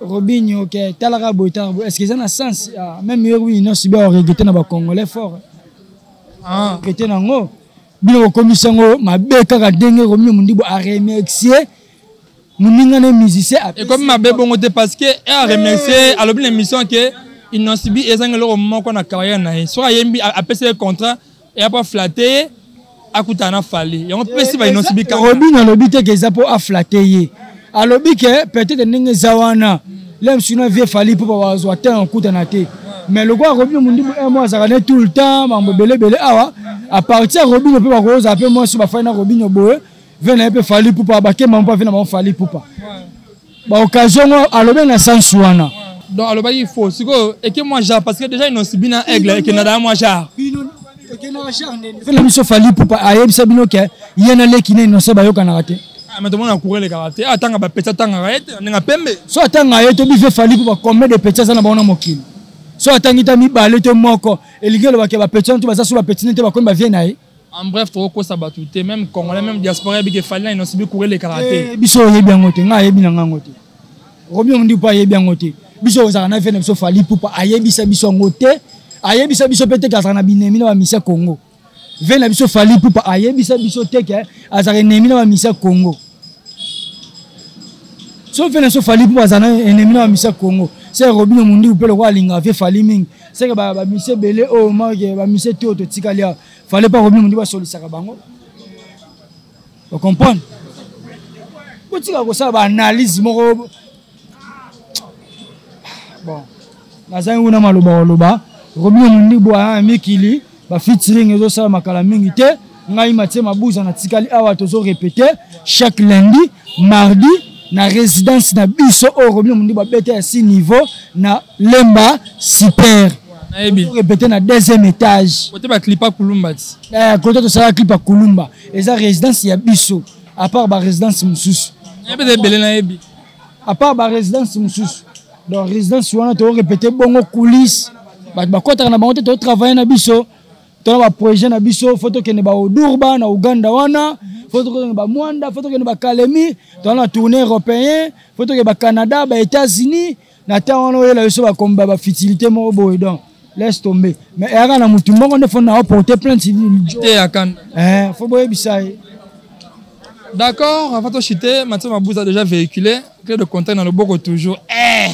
Robinho ke talaka boye, talaka boye. Est-ce que eza na sens? Ah, même ye Robinho, Innoss'B a regretté na ba Congolais fort. Ah. Regretté nango. Bino bokomisi yango mabe kaka ndenge Robinho Mundibu a remercier moninga na musicien apesi Ekomi mabe bongo te parce que a remercier alobi na émission ke Innoss'B ezangi eloko moko na carrière na ye. Soki ayembi, apesi ye contrat, et après flatter ye, akutana na Fally. Yango pesi ba Innoss'B kaka. Robinho alobi te ke eza po a flatter ye. Alobi ke peut-être ndenge eza wana, le mosusu na vie Fally po bazwa temps okutana te. Mais lokola Robinho Mundibu un mois azalaka ne tout le temps, mambo ebele ebele awa, à partir ya Robinho pe bakozala pe mwasi bafai na Robinho boye, ve na ye pe Fally Ipupa, bakemba mpo ave na bango Fally Ipupa. Ba occasion ngo alobi na sens wana. Donc alobaki faux. Sikoyo eke moi genre parce que déjà Innoss'B na aigle eke na moi genre. Ve na biso Fally Ipupa ayebisa bino ke ye na leki na Innoss'B bayokanaka te. Ah, mais tomona courant elekaka te. Atanga ba petit atangaka ye te, ndenge pembe. So atanga ye to bife Fally Ipupa combien de petits aza na bango na mokili. So atangi ta mibale to moko, elingi eloba ke ba petits wana to baza so ba petits te bakomi ba vie na ye. En bref, tokokosa bato te, même Congolais, même diaspora yebi ke Fally na Innoss'B courant elekaka te. Eh, biso oyebi yango te, ngai ayebi na ngango te. Robinho Mundibu ayebi yango te. Biso ozalaka na vie na biso Fally Ipupa ayebisa biso yango te. Ayebisa biso pe te ke azalaka na binemi na ba musiciens Congo. Vie na biso Fally Ipupa ayebisa biso te ke azalaka ennemi na ba musiciens Congo. So vie na biso Fally Ipupa azalaka na ennemi na ba musiciens Congo. C'est Robinho Mundibu pe lokola alingaka vie Fally mingi. C'est que ba musiciens ebele oyo marque ba musiciens te oyo totikali awa. Fallait pas Robinho Mundibu asolisaka bango. Vous comprenez? Botika kosala ba analyse moko. Bon, nazangi kuna maloba koloba. Robinho Mundibu aya mikili, ba featuring ezosalama kala mingi te. Ngai Mathieu Mabuza natikali awa, tozo répéter chaque lundi, mardi na résidence na biso oyo Robinho Mundibu abeta ya 6 niveau na Lemba Super. Nayebi. Répéter na deuxième étage. Côté ba clip Kulumba ti. Eh, côté tosala clip Kulumba. Eza résidence ya biso, à part ba résidence mosusu. Nayebi ebele nayebi. À part ba résidence mosusu. Donc résidence wana to répéter bongo coulisse. Bato bakotaka na bango te, to travailler na biso. Tona ba projet na biso, faut tokende ba Odurba na Uganda wana, faut tokende ba Mwanda, faut tokende ba Kalemi, tona tournée européen, faut tokende ba Canada, ba États-Unis, na temps wana oyela biso ba komba ba futilité moko boye. Donc laisse tomber. Mais eyaka na mutu moko nde faut na porter plainte. Te ya kanda. Eh, faut boyebisa ye. D'accord, avant de chuter, Mathieu Mabouza a déjà véhiculé, clé de contact dans le boko toujours. Eh,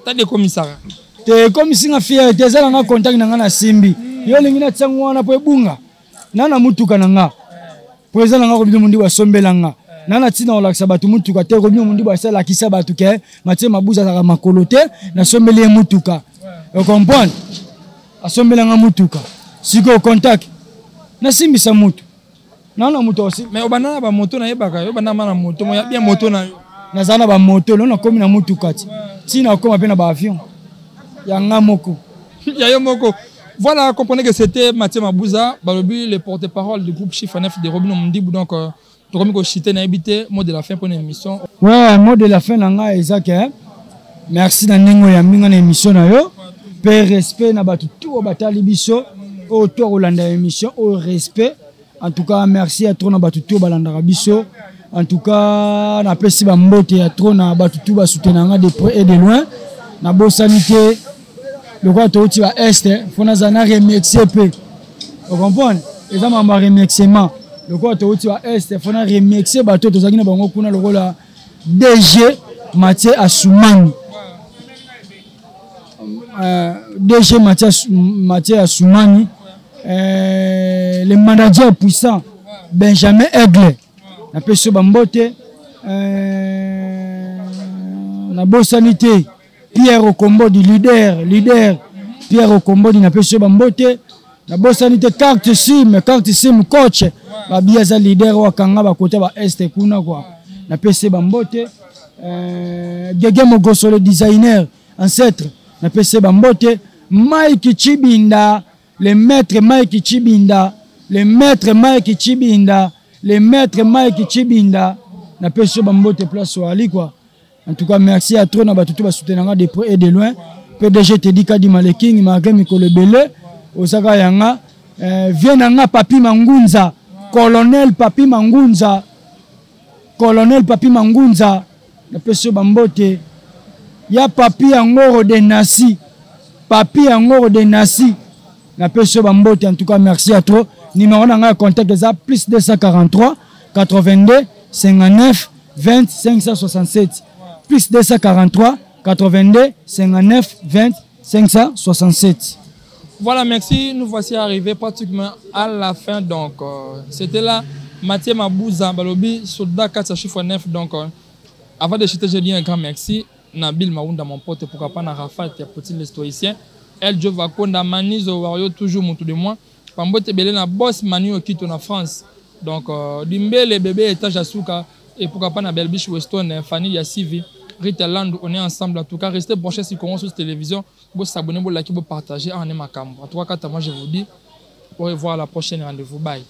t'as des commissaires. Te ekomisi nga fierté, eza na nga contact na nga na simbi. Yo olingi natia ngo wana po ebunga na na mutuka na nga. Po eza na nga Robinho Mundibu asombela nga. Na na ntina kolakisa bato mutuka te. Robinho Mundibu asalakisa bato ke Mathieu Mabuza azalaka makolo te, nasombeli ye mutuka. Ocomprendre? Asombela nga mutuka. Sikoyo contact nasimbisa mutu. Na na mutu aussi. Mais obanda na ba moto nayebaka yo, obanda na moto moya bien moto na yo. Naza na ba moto, lelo nakomi na mutuka ti. Ti nakoma pe na ba avion. Ya nga moko. Ya yo moko. Voilà, comprenez que c'était Mathieu Mabouza, balobi le porte-parole du groupe Chiffre 9 de Robinho Mundibu. Donc, tokomi ko chiter na ebité mot de la fin pour une émission. Ouais, mot de la fin na nga eza que merci na ndenge ya minga na émission na yo. Pe respect na bato tout oyo batali biso, oyo to kolanda émission, oyo respect. En tout cas, merci à trop na bato tout balandaka biso. En tout cas, napesi ba mbote ya trop na bato tout ba soutenanga de près et de loin. Na bosani te lokola touti ba est, faut naza na remercier pe. Vous comprenez? Eza makambo ya remerciement. Lokola touti ba est, faut na remercier bato tozalaki na bango kuna lokola DG Mathieu Assoumani. DG Mathieu Assoumani, le manager puissant Benjamin Aigle, napesi yo bambote. Nabosani te Pierre Okombodi, leader Pierre Okombodi, napesi yo bambote. Nabosani te carte sim, carte sim coach babi aza leader oyo akanga bakota ba est kuna quoi, napesi ye bambote. Gege Mogoso le designer ancêtre, napesi ye bambote. Mike Chibinda, le maître Mike Chibinda, le maître Mike Chibinda, le maître Mike Chibinda, napesi yo bambote place oali quoi. En tout cas, merci à trop na bato tout basoutenanga de près et de loin. PDG Teddy Kadima le King, malgré mikolo ebele osaka yanga. Viens nanga Papi Mangunza, colonel Papi Mangunza, colonel Papi Mangunza, napesi yo bambote. Ya Papi Angoro de Nasi, Papi Angoro de Nasi, napesi yo bambote. En tout cas, merci à trop. Numéro na ngai ya contact eza plus 243 82 59 20 567, plus 243 82 59 20 567. Voilà, merci. Nous voici arrivés pratiquement à la fin. Donc, c'était là Mathieu Mabouza, balobi, soldat 4 chiffre 9. Donc, avant de chuter, je dis un grand merci. Nabil Maounda, mon pote, pourquoi pas na Rafat, ya Poutine le stoïcien. El Joe Vakonda, Manizo Wario, toujours mon tout de moi. Pambote Belé na boss Manu Okito na France. Donc, Dimbele, bébé, étage à Souka, et pourquoi pas na Belbiche Weston, hein, Fanny Yassivi, Rita Land, on est ensemble. En tout cas, restez branchés sur Congo Source Télévision. Vous s'abonner, vous likez, vous partagez. En est ma cam. En tout cas, moi, je vous dis au revoir à la prochaine rendez-vous. Bye.